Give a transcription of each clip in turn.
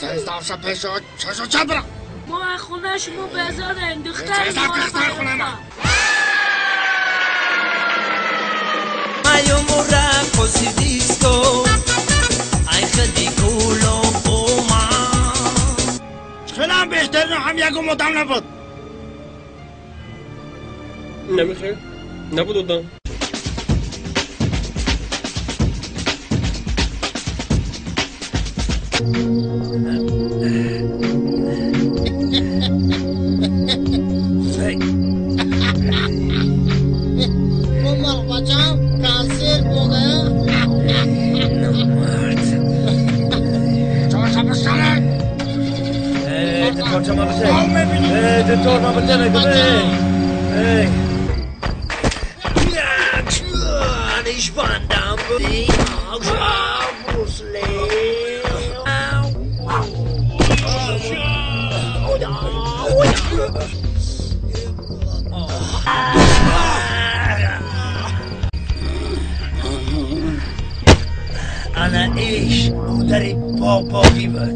Тез пеш чашо чабра. Мо хона шумо безорем, духтари мо. Mayo morraco si disco, ay ridículo oma. خیلی بهتر هم یکم مدام نبود. نمیخوای؟ نبود آدم. انا ایش مادری بابایی بود.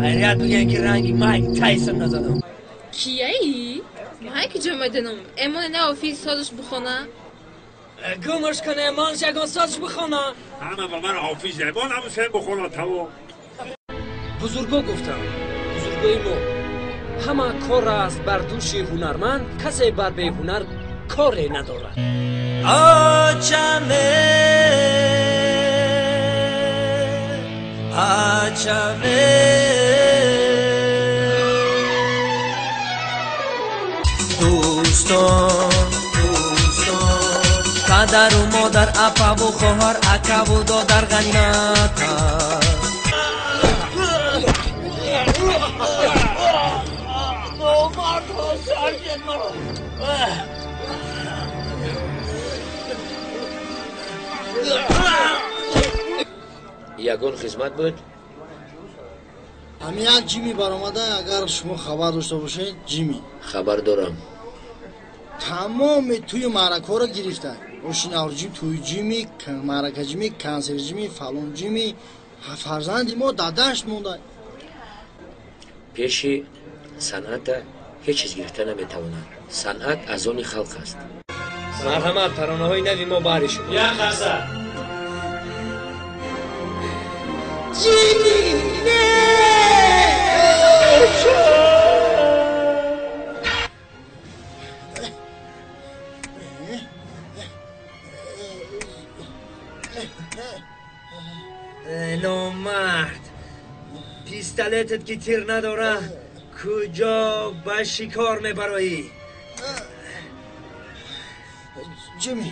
خیریت بگن که رنگی مایک تایسون نزدم. کیایی؟ مایک جا میدونم. امون نه آفیس سازش بخونه. گمش کنه امانش اگه سازش بخونه. همه با من آفیس امان همون سه بخونه تمام. بزرگا گفتم، بزرگای ما همه کار است بر دوش هنرمند، کسی بر به هنر کاری ندارد. آچمه آچمه دوستان دوستان پدر و مادر اپا و خواهر اکا و دادر غنیمت. ягон хизмат буд? Ҳамин як Ҷими баромада, агар шумо хабар дошта бошед, Ҷими. Хабар дорам. Тамоми тӯи маъракаҳоро гирифта. Ошинавр Ҷими, тӯи Ҷими, маърака Ҷими, консерт Ҷими, фалон Ҷими. Фарзанди мо дар дашт монда. Пеши санъата ҳеҷ чиз гирифта наметавонад. Санъат аз они халқ аст. Марҳамат, таронаҳои нави мо баҳри шумо. Як қарса. Ҷими! Не! Номард, пистолетат ки тир надора, куҷо ба шикор мебароӣ? Ҷими,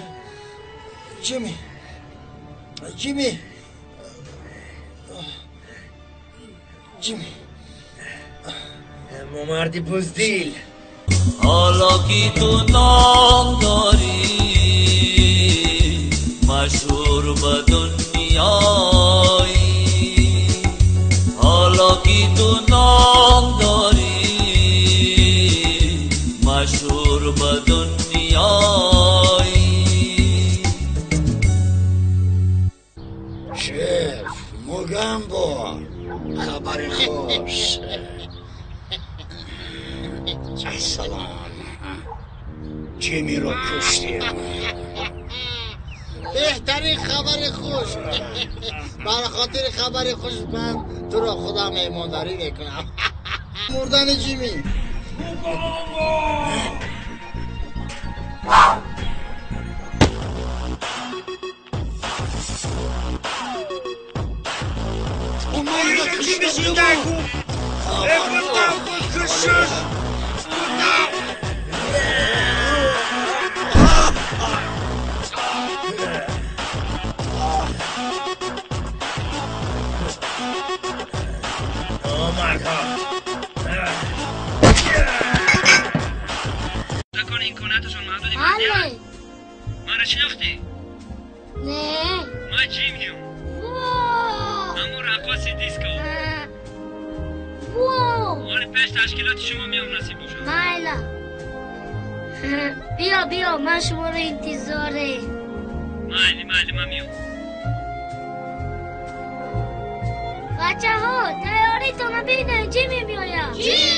Ҷими, Ҷими, Ҷими. Момарди буздил. Ҳоло ки ту ном дорӣ, машҳур ба дунёӣ. Ҳоло ки ту ном дорӣ, машҳур ба дунёӣ. Шеф, Мугамбо, хабари хуш. Ассалом. Ҷимиро куштем. Беҳтарин хабари хуш. Барои хотири хабари хуш ман туро худам меҳмондарӣ мекунам. Мурдани Ҷими. Маро шинохтӣ? Не. Ман Ҷимиам. Ҳамон раққоси диско. Ҳоли пеш ташкилоти шумо меом, насиб бошад. Майла. Биё, биё, ман шуморо интизорем. Майли, майли, ман меом. Бачаҳо, тайёритонро бинед, Ҷимми меояд. Ҷимми!